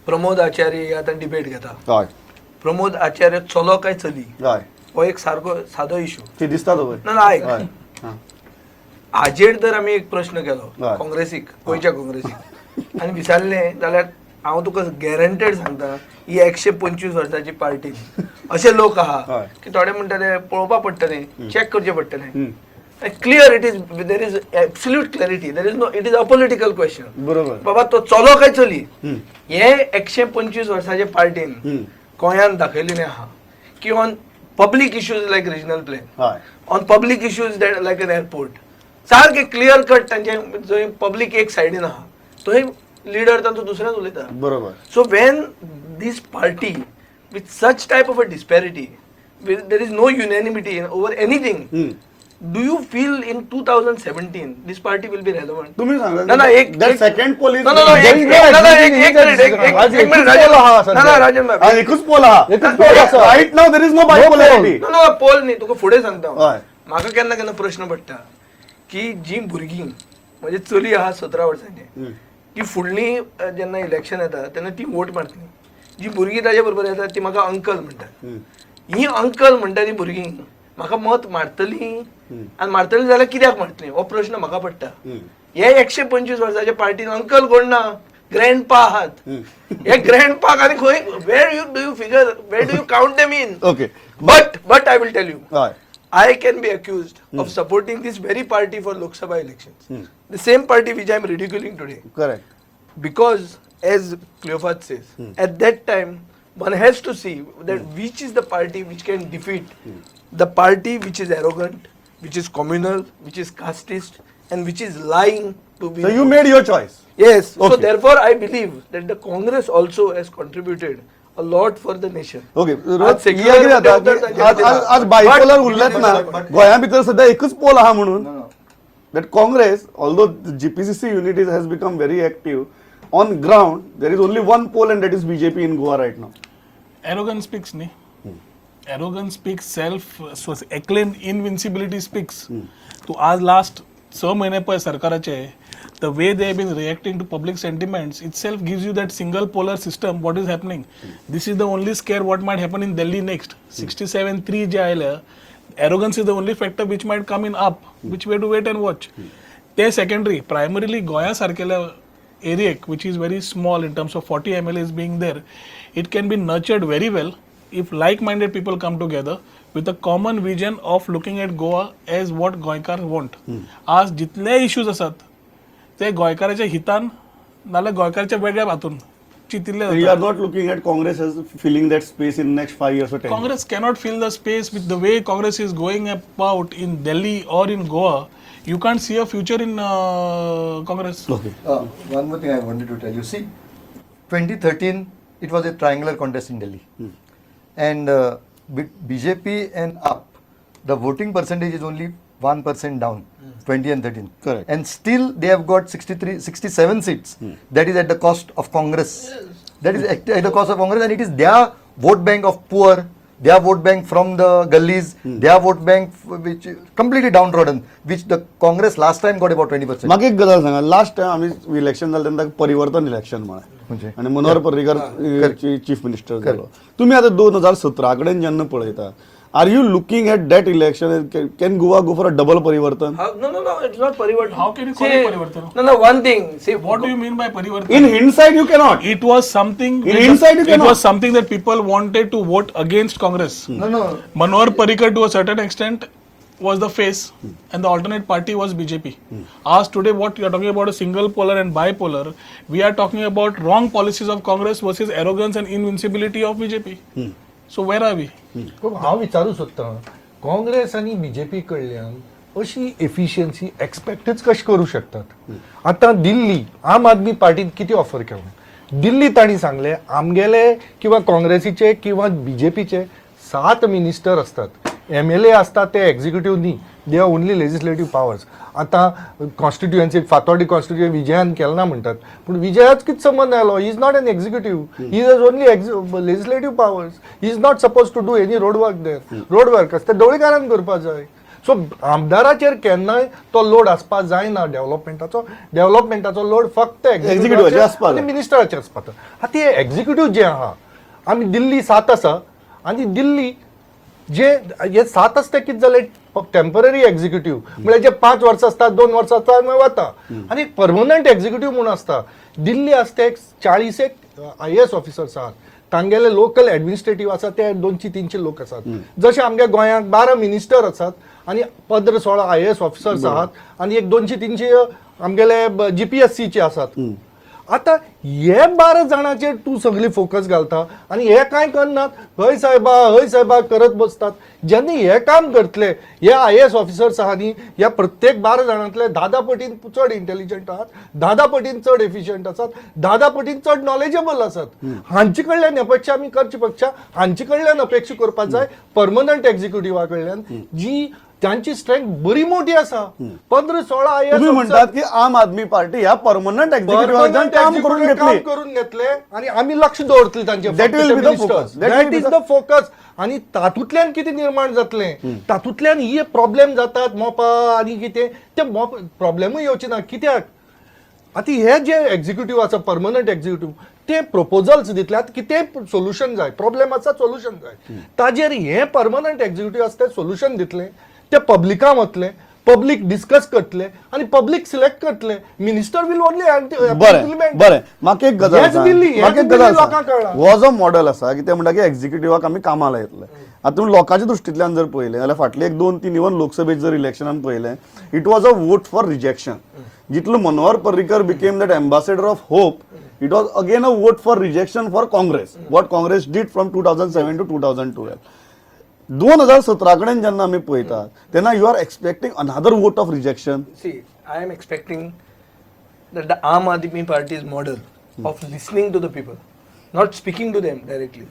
प्रमोद आचार्य हे आतां डिबेट घेता. हय. प्रमोद आचार्य चलो काय चली हो एक सारको सादो इशू. ती दिसता तो. ना ना, ऐक. हय हां. हाजेर जर आमी एक प्रश्न केलो काँग्रेसीक, गोंयच्या काँग्रेसीक, आनी विचारलें जाल्यार हांव तुका गॅरंटेड सांगता, ही 125 वर्सांची पार्टी अशे लोक आहा की थोडे म्हणटा ते पळोवपा पडटलें, चॅक करचें पडटलें. Clear it is, there is absolute clarity, there is no, it is a political question. बरोबर. बाबा, तो चलो काय चली हे 125 वर्साचे पार्टीन गोंयांत दाखयलेलें आहा की on public issues like regional plan, on public issues that like an airport, सारखे क्लियर कट तांचे जंय पब्लीक एक सायडीन आहा थंय लिडर तांचो दुसऱ्याच उलयता. बरोबर. So when this party with such type of a disparity, there is no unanimity over anything, do you feel in 2017 this party will be relevant? तुम्ही सांगा. ना ना, एक That second poll is ना ना, एक ना ना, एक एक मिनिट, एक एक आज एक मिनिट. एकूच राजन poll आहा सध्या. ना ना, राजन भाई. आज एकूच पोल आहा. एकूच poll आसा. Right now there is no bipolarity. ना ना, पोल न्ही, तुका फुडें सांगता हांव. म्हाका केन्ना केन्ना प्रश्न पडटा की जी भुरगीं म्हणजे चली आहा 17 वर्सांची, ती फुडली जेन्ना इलेक्शन येता तेन्ना ती वोट मारतली. जी भुरगीं ताजे बरोबर येता ती म्हाका अंकल म्हणटात. ही अंकल म्हणटा ती भुरगीं म्हाका मत मारतली आनी मारतली जाल्यार कित्याक मारतली हो प्रश्न म्हाका पडटा. हे 125 वर्साच्या पार्टीन अंकल कोण ना, ग्रँड पा आहात. हे ग्रँड पाक आनी खंय, where you do you figure, where do you count them in? Okay. But I will tell you, I can be accused of supporting this very party for Lok Sabha elections. The same party which I am ridiculing today. Correct. Because, as Cleophas says, at that time, one has to see that which is the party which can defeat the party which is arrogant, which is communal, which is casteist, and which is lying to be. So you made your choice. Yes. So therefore, I believe that the Congress also has contributed a lot for the nation. Okay. आज secular जाता मुद्दे की आज आज आज bipolar उरलेच ना गोंया भितर. सध्या एकूच पोल आहा म्हणून that Congress, although the GPCC unit has become very active, on ground there is only one pole and that is BJP in Goa right now. Arrogance speaks न्ही, arrogance speaks, self acclaimed invincibility speaks. तूं आज last 6 म्हयने पळय सरकाराचे, the way they have been reacting to public sentiments itself gives you that single polar system, what is happening. This is the only scare, what might happen in Delhi next. 67-3 जे आयल्या, arrogance is the only factor which might come in up, which we to wait and watch. ते secondary. Primarily गोंया सारकेल्या एरियेक, which is very small in terms of 40 MLAs being there, it can be nurtured very well if like-minded people come together with a common vision of looking at Goa as what गोंयकार want. आज जितले issues आसात ते गोंयकाराच्या हितान नाल्यार गोंयकाराच्या वेगळ्या हातून चिंतिल्ले You जाता. Are not looking at Congress as filling that space in next 5 years or 10 years. Congress cannot fill the space with the way Congress is going about in Delhi or in Goa. You can't see a future in Congress. One more thing I wanted to tell you. See, 2013, it was a triangular contest in Delhi. And BJP and AAP, the voting percentage is only 1% down, 20 and 13. Correct. And still they have got 63, 67 seats. That is at the cost of Congress. That is at the cost of Congress, and it is their vote bank of poor, their vote bank from the gullies, their vote bank which completely downtrodden, which the Congress last time got about 20%. म्हाका एक गजाल सांगा, last time आमी election जालें तेन्ना परिवर्तन election म्हळें म्हणजे? आनी मनोहर पर्रीकर चीफ मिनिस्टर जालो. तुमी आतां 2017 कडेन जेन्ना पळयता, are you looking at that election? Can Goa go for a double Parivartan? No, it's not Parivartan. How can you call it Parivartan? No, one thing. See, What do you mean by Parivartan? In hindsight you cannot. It was something. In hindsight, you It cannot. Was something that people wanted to vote against Congress. No. Manohar Parrikar, to a certain extent, was the face, and the alternate party was BJP. As today, what you are talking about a single polar and bipolar, we are talking about wrong policies of Congress versus arrogance and invincibility of BJP. So where are we? पूण हांव विचारूं सोदतां, काँग्रेस आनी BJP कडल्यान अशी efficiency एक्सपेक्टच कशें करूं शकतात? आतां दिल्ली आम आदमी पार्टीन कितें ऑफर केलें? दिल्ली तांणी सांगलें, आमगेले किंवा काँग्रेसीचे किंवा बीजेपीचे सात मिनिस्टर आसतात, एमएलए आसतात, ते एक्झिक्युटीव न्ही, they are only legislative powers. आतां कॉन्स्टिट्युएन्सी, फातोर्डी कॉन्स्टिट्युएन्सी विजयान केलें ना म्हणटात, पूण विजयाच कितें संबंद आयलो? He is not an executive, he is only legislative powers. He is not suppose to do any road work there. Road work आसता ढवळीकारान करपा जाय. सो आमदाराचेर केन्नाय तो लोड आसपा जायना डेव्हलपमेंटाचो. डेव्हलपमेंटाचो लोड फक्त Executive आसपा आनी जाय. मिनिस्टराचेर आसपा जाय. आतां हे एक्झिक्युटीव जे आहा, आमी दिल्ली 7 आसा आनी दिल्ली जे हे 7 आसता कितें जालें, टेम्पररी एक्झिक्युटीव म्हळ्यार जे 5 वर्सां आसता, 2 वर्सां आसता आनी मागीर वता, आनी परमनंट एक्झिक्युटीव म्हूण आसता. दिल्ली आसता एक 40 एक IAS officers आहात, तांगेले लोकल एडमिनिस्ट्रेटीव आसा ते 200-300 लोक आसात. जशे आमगे गोंयांत 12 मिनिस्टर आसात आनी 15-16 IAS officers आहात आनी एक 200-300 आमगेले GPSCचे आसात. आतां हे 12 जाणांचेर तूं सगळी फोकस घालता आनी हे कांय करनात, हय सायबा हय सायबा करत बसतात. जेन्ना हे काम करतले, हे IAS officers आहा न्ही, ह्या प्रत्येक 12 जाणांतले 10 पटीन चड इंटेलिजंट आहात, 10 पटीन चड एफिशियंट आसात, 10 पटीन चड नॉलेजेबल आसात. हांचे कडल्यान अपेक्षा आमी करचे पेक्षा हांचे कडल्यान अपेक्षा करपाक जाय परमनंट एक्झिक्युटिव्हा कडल्यान, जी तांची स्ट्रेंथ बरी मोठी आसा. 15-16 IAS तुम्ही म्हणतात की आम आदमी पार्टी ह्या परमनंट एक्झिक्युटिव्ह काम करून काम घेतली, करून घेतले आणि आमी लक्ष दवरतले तांचे. That will be the focus. That will that be is the- the focus. आणि तातूंतल्यान कितें निर्माण जातलें, तातूंतल्यान हे प्रॉब्लेम जातात मोपा आनी कितें ते मोप प्रॉब्लेमूय येवचे ना. कित्याक आतां हे जे एक्झिक्युटीव आसा परमनंट एक्झिक्युटीव ते प्रपोजल्स दितले. आतां कितेंय सोल्युशन जाय, प्रॉब्लेम आसा सोल्युशन जाय, ताजेर हे परमनंट एक्झिक्युटीव आसा ते सोल्युशन दितले, ते पब्लिकां वतले, पब्लीक डिस्कस करतले आनी पब्लीक सिलेक्ट करतले. मिनिस्टर will only बरें बरें, म्हाका एक गजाल हेच सांग. दिल्ली, हेच म्हाका एक दिल्ली गजाल लोकांक सांग. कळ्ळां. हो जो मॉडेल आसा की ते म्हणटा की एक्झिक्युटिव्हाक आमी कामाक लायतले, आतां तुमी लोकांच्या दृश्टींतल्यान जर पळयलें जाल्यार फाटले एक 2-3 इवन लोकसभेत जर इलेक्शनान पळयलें, it was a vote for rejection. जितलो Manohar Parrikar became that ambassador of hope, it was again a vote for rejection for Congress, what Congress did from 2007 to 2012. 2017 कडेन जेन्ना आमी पळयतात तेन्ना you are expecting another vote of rejection. See, I am expecting that the Aam Aadmi Party's model of listening to the people, not speaking to them directly.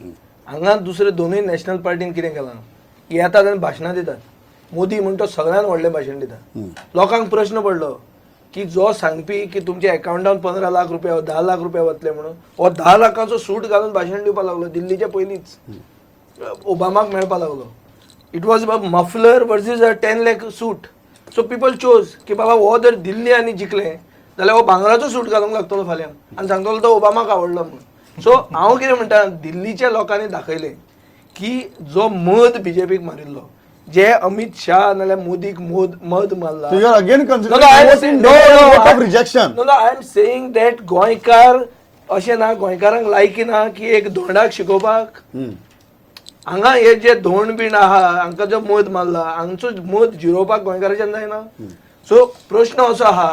हांगा दुसरे दोनूय national पार्टीन कितें केलां, येतात आनी भाशणां दितात. मोदी म्हण तो सगळ्यात व्हडलें भाशण दिता. लोकांक प्रश्न पडलो की जो सांगपी की तुमच्या अकावंटान 15 लाख रुपया, 10 लाख रुपया वतले म्हणून, हो 10 लाखांचो सूट घालून भाशण दिवपाक लागलो. दिल्लीच्या पयलींच ओबामाक मेळपाक लागलो. It was a muffler versus a 10 lakh suit. So people chose की बाबा हो जर दिल्ली आनी जिखले जाल्यार हो भांगराचो सूट घालूंक लागतलो फाल्यां आनी सांगतलो तो ओबामाक आवडलो म्हणून. सो हांव कितें म्हणटा, दिल्लीच्या लोकांनी दाखयलें की जो मद बीजेपीक मारिल्लो, जे अमित शाह नाल्यार मोदीक मद मारला. So you are again No, considering no, I am vote saying, in no, no, vote of I- rejection. No, no, I am saying that गोंयकार अशें ना, गोंयकारांक लायकी ना की एक धोंडाक शिकोवपाक. हांगा हे जे धोंड बीण आहा हांकां जो मद मारला, हांचो मद जिरोवपाक गोंयकाराच्यान जायना. सो प्रश्न असो आहा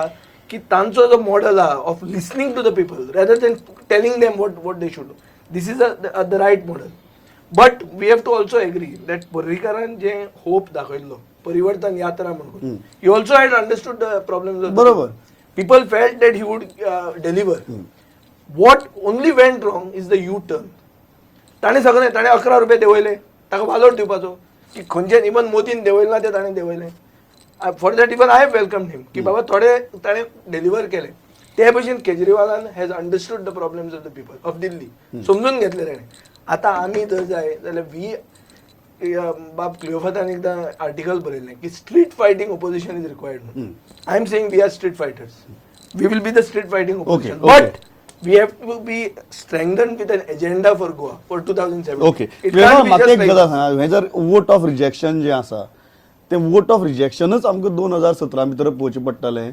की तांचो जो मॉडल आहा of listening to the people rather than telling them what they should do, this is the right model. But we have to also agree that पर्रीकारान जे होप दाखयल्लो परिवर्तन यात्रा म्हणून, he also had understood the problem. बरोबर. People felt that he would deliver. What only went wrong is the U turn. ताणें सगळें, ताणें 11 रुपये देंवयले, ताका वालोर दिवपाचो की खंयचे इवन मोदीन देंवयले ना ते ताणें देंवयले. For that even I welcome him की बाबा थोडे ताणें डिलिव्हर केले. ते भशेन केजरीवालान has understood the problems of the people of Delhi, समजून घेतले ताणें. आतां आमी जर जाय जाल्यार we बाब क्लिओफातान एकदां आर्टिकल बरयलें की street fighting opposition is required म्हणून. I am saying we are street fighters, we will be the street fighting opposition, but we have to be strengthened with an agenda for Goa for 2007. Okay, म्हाका एक गजाल सांगा, हें जर vote of rejection जें आसा तें वोट ऑफ रिजेक्शनच आमकां 2017 भितर पळोवचें पडटलें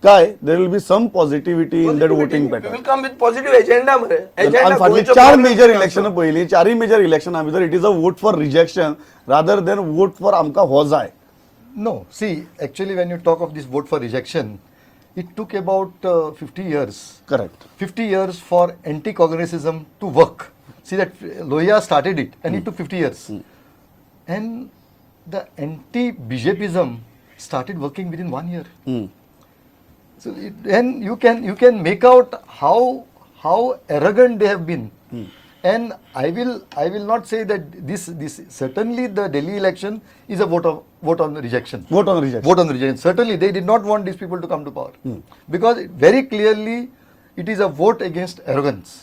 काय there will be some positivity in that voting We pattern? will come with positive agenda मरे. Agenda आमी फाटलीं गोंयचो 4 problem major कितें इलेक्शनां आसा? पळयलीं, चारय मेजर इलेक्शनां भितर it is a vote for rejection rather than vote for आमकां हो जाय. No, see, actually, when you talk of this vote for rejection, it took about 50 years. Correct. 50 years for anti-Congressism to work. See that Lohia started it, and it took 50 years. And the anti-BJPism started working within 1 year. So then you can make out how arrogant they have been. And I will not say that this certainly the Delhi election is a vote on rejection. Vote on rejection. Vote on rejection. Certainly they did not want these people to come to power. Because very clearly it is a vote against arrogance.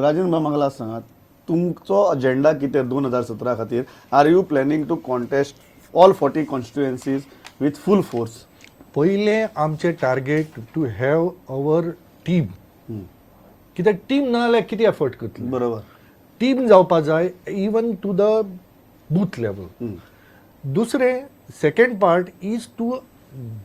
Rajendra म्हाका last सांगात, तुमचो agenda कितें 2017 खातीर? Are you planning to contest all 40 constituencies with full force? पयलें आमचें target to have our team. कित्याक team ना जाल्यार कितें एफर्ट करतली? बरोबर. टीम जावपा जाय, even to the booth level. दुसरें, second part is to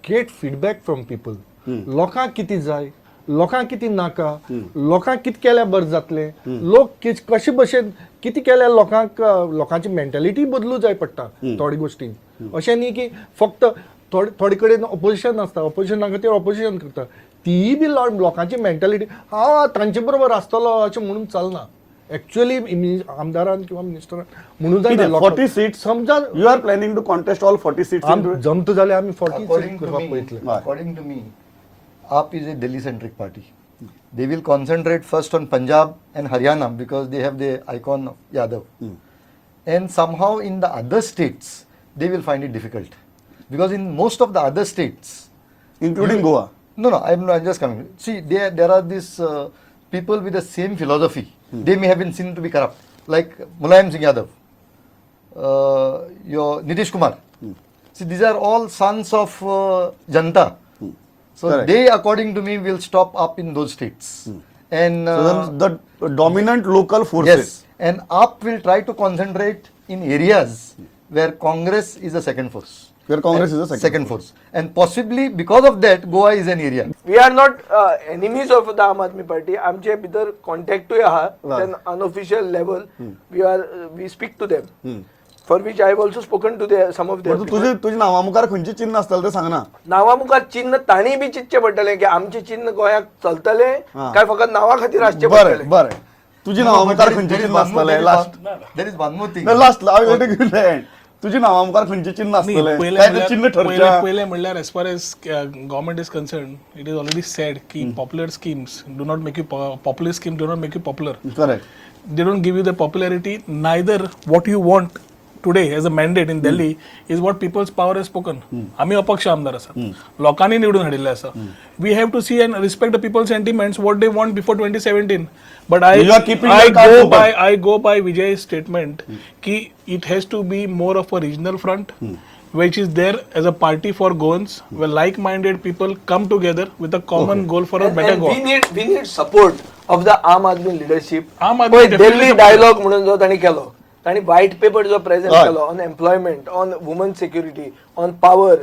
get feedback from people. लोकांक कितें जाय, लोकांक कितें नाका, लोकांक कितें केल्यार बरें जातलें, लोक कशे भशेन कितें केल्यार लोकांक, लोकांची मेंटेलिटी बदलू जाय पडटा थोड्या गोश्टींक. अशें न्ही की फक्त थोडे थोडे कडेन ऑपोजिशन आसता, ऑपोजिशना खातीर ऑपोजिशन करता, तीय बी लोकांची मेंटेलिटी हांव तांचे बरोबर आसतलो अशें म्हणून चलना. एक्च्युअली आमदारान किंवा मिनिस्टरान म्हणून जायना. 40 seats. समजा You are planning to contest all 40 seats? जमता जाल्यार आमी 40 According to करपाक me, पळयतले. According to me, AAP is a Delhi-centric party. They will concentrate first on Punjab and Haryana because they have the icon of Yadav. And somehow in the other states, they will find it difficult. Because in most of the other states, including Goa. No, I'm just coming. See, there are these people with the same philosophy. They may have been seen to be corrupt, like Mulayam Singh Yadav, your Nitish Kumar. See, these are all sons of Janta. So Correct. They, according to me, will stop up in those states. And So the dominant local forces. Yes, and AAP will try to concentrate in areas where Congress is a second force. Where Congress is a second force. And possibly because of that, Goa is an area. We are not enemies of the Aam Aadmi Party. आमचे भितर कॉन्टॅक्टूय आहा. Right. Unofficial level we speak to them, for which I have also spoken to some of but them. तुझे तुझ्या नावा मुखार खंयचे चिन्ह आसतलें तें सांगना. नावा मुखार चिन्ह तांणी बी चिंतचें पडटलें की आमचें चिन्ह गोंयाक चलतलें हा. काय फकत नावा खातीर आसचें बरें पडटलें. बरें, तुझी नावा मुखार खंयचें चिन्ह आसतलें? Last. There is one more thing. Last, I will take you end. तुझी नावा मुखार खंयचें चिन्ह आसतलें? पयलें काय तें चिन्ह ठरच्या? पयलें म्हणल्यार, as far as government is concern, it is already said की popular schemes do not make you popular, scheme do not make you popular. Correct. They don't give you the popularity, neither what you want today as a mandate in Delhi is what people's power has spoken. आम्ही अपक्ष आमदार आसात, लोकांनी निवडून हाडिल्ले आसा. We have to see and respect the people sentiments, what they want before 2017. But I You are keeping I your cards go open. By I go by Vijay statement की it has to be more of a regional front which is there as a party for Goans, where like-minded people come together with a common goal for a better And Goa. we need support of the Aam Aadmi leadership. Aam Aadmi पळय, definitely Delhi support. Dialogue म्हणून जो तांणी केलो, तांणी white paper जो present हय. केलो on employment, on woman security, on power,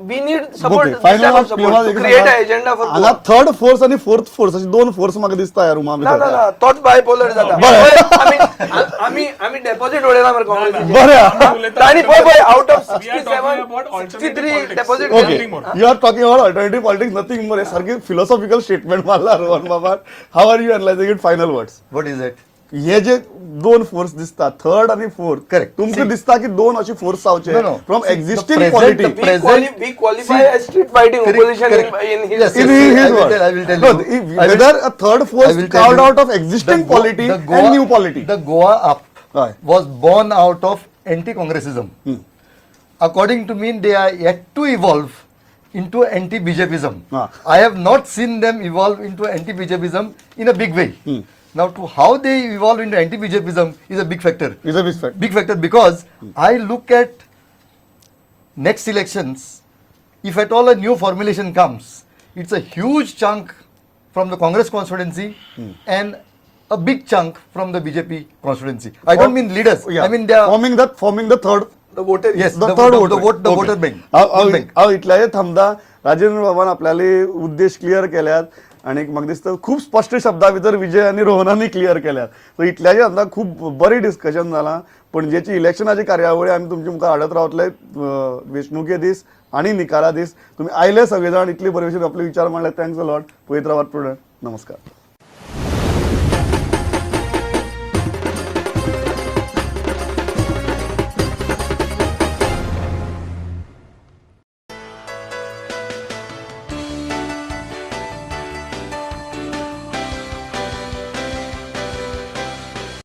we need support, final. To create a agenda for हांगा थर्ड फोर्स आणि फोर्थ फोर्स असे दोन फोर्स म्हाका दिसता ह्या रुमा ना ना भितर. ना, तोच बायपोलर जाता. बरें. पळय, आमी आमी डेपॉझिट उडयला मरे काँग्रेसीचेर. बरें. तांणी पळय पळय out of We are sixty talking seven about alternative 63 politics. Deposit. Okay, Nothing more. You are talking about alternative politics, nothing more. सारखे फिलॉसॉफिकल स्टेटमेंट मारला रोहन बाबा. How are you analysing it? Final words. What is it? हे जे दोन force दिसता, third आणि fourth. Correct. तुमकां See- दिसता की दोन अशी फोर्स जावचे No, no. From See, the existing present- polity? the We present- we qualify See, as street fighting correct, opposition correct. in his Yes, In yes, his I will words. tell, I will tell No, you. if- whether a third force I will tell carved you. out of existing polity The and new polity. The Goa UP Right. was born out of anti-Congressism. According to me, they are yet to evolve into anti-BJPism. Ah. I have not seen them evolve into anti-BJPism in a big way. Now, to how they evolve into anti-BJPism is a big factor. Is a big factor. Big factor, because I look at next elections, if at all a new formulation comes, it's a huge chunk from the Congress constituency and a big chunk from the BJP constituency. I don't mean leaders. Yeah. I mean they are forming the third the voter. Yes, the third the vote, the Okay. voter bank. हांव Vote bank. हांव इतल्याचेर थांबता. राजेंद्र बाबान आपल्याले उद्देश clear केल्यात आणि म्हाका दिसता खूब स्पश्ट शब्दा भितर विजय आनी रोहनानी क्लियर केल्यात. सो इतल्याचेर थांबता. खूब बरें डिस्कशन जालां. पणजेची इलेक्शनाची कार्यावळी आमी तुमचे मुखार हाडत रावतले, वेंचणुके दीस आनी निकाला दीस. तुमी आयले सगळे जाण, इतले बरे भशेन आपले विचार मांडले. Thanks a lot. पळयत रावात प्रुडंट. नमस्कार.